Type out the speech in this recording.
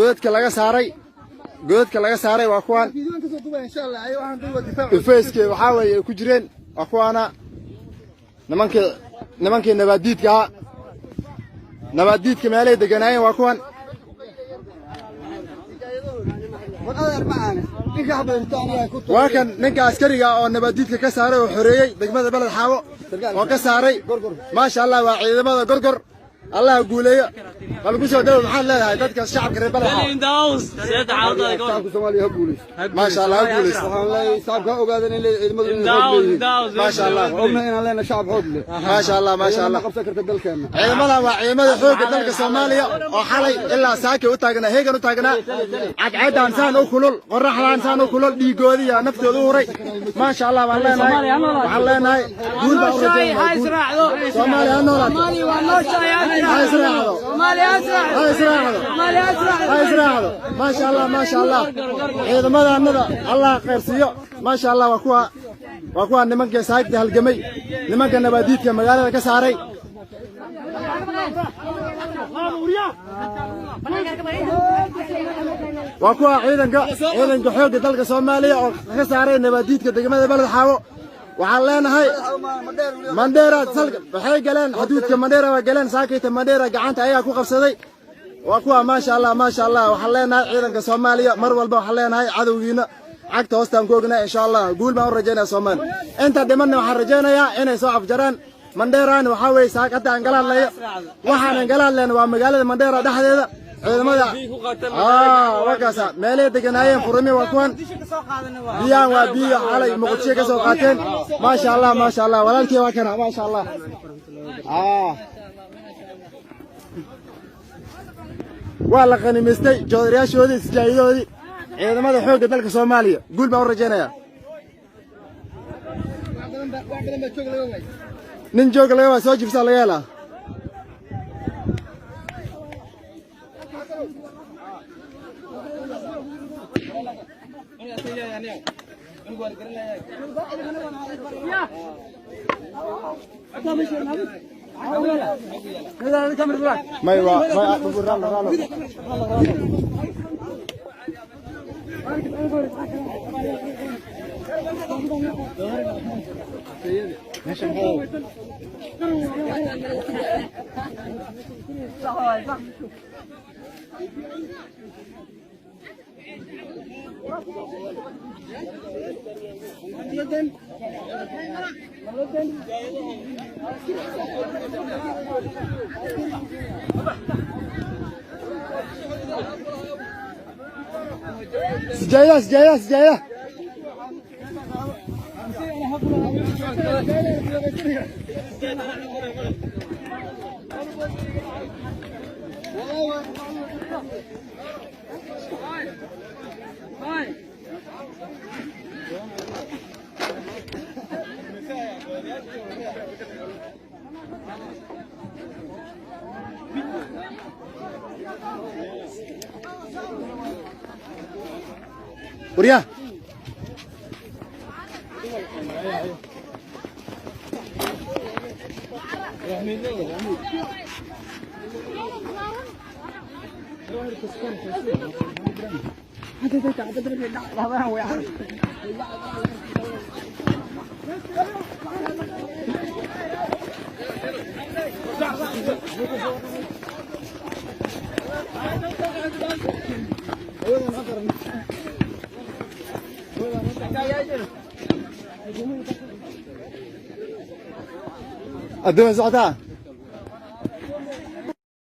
Godadka laga saaray, godadka laga saaray waa kuwan. Dhufeyskii waxaa weeye ay ku jireen waa kuwaana. Nimankii nabaaddiidka ahaa, nabaaddiidka meelay deganaayeen waa kuwan. Waa kan ninka askariga oo nabaaddiidka ka saaray oo xoreeyey degmada Beled Xaawo oo ka saaray. Maasha Allah, waa ciidamada Gorgor. Allah guuleeyo. Bal ku soo dhawo, maxaad leedahay dadka shacabka reer Beled Xaawo? Shacabka Soomaaliya ha guuleysto. Maasha Allah, ha guuleysto. Waxaan leeyahay shacabka ha ogaadan in ciidamadu inay xoog leeyihiin. Maasha Allah. Ogna inaan leenahay shacab xoog leh. Maasha Allah, maasha Ciidamada Allah. qabsan karta dalkeena. Ciidamadan waa ciidamada xoogga dalka Soomaaliya oo xalay ilaa saakay u taagnaa, heegan u taagnaa, cadceeddaan saan u kulul, qoraxdaan saan u kulul, dhiigoodii iyo naftooda u huray. Maasha Allah baan leenahay. Waxaan leenahay guul baan u rajaynaa, guul. Soomaaliya ha noolaato, ha israacdo, ha israacdo, ha israacdo. Maasha Allah, maasha Allah. Ciidamadaanada Allah khayrsiiyo. Maasha Allah, waa kuwa nimanka saagta halgamay, nimanka nabaadiidka magaalada ka saaray. Waa kuwa ciidanka xoogga dalka Soomaaliya oo ka saaray nabaadiidka degmada Beled Xaawo. Waxaan leenahay Mandheera salka waxay galeen, xuduudka Mandheera waa galeen saakayta. Mandheera gacanta ayaa ku qabsaday. Waa kuwa. Maasha Allah, maasha Allah. Waxaan leenahay ciidanka Soomaaliya mar walba, waxaan leenahay cadowgiina cagta hoostaan ku ognaa. Insha Allah guul baan u rajaynaya Soomaaliya. Inta dhimanna waxaan rajaynayaa inay soo afjaraan. Mandheeraan waxaa weeye saak hadda aan kala hadlayo, waxaanan kala hadlayna waa magaalada Mandheera dhexdeeda. Ciidamada wakaasa meelay deganaayeen furimi waa kuwan. Biyahan waa biyo xalay Muqdisho ka soo qaateen. Maasha Allah, maasha Allah. Walaalkii waa kana. Maasha Allah. Waa la qanimaystay joodariyaashoodii, sijaayadoodii. Ciidamada xoogga dalka Soomaaliya guul baan u rajaynayaa. Nin jooga laga waa soo jibsaa laga helaa. May waa may raallo raallo. Sijaayadaha, sijaayadaha, sijaayadaha. Waryaa, adduun socotaa.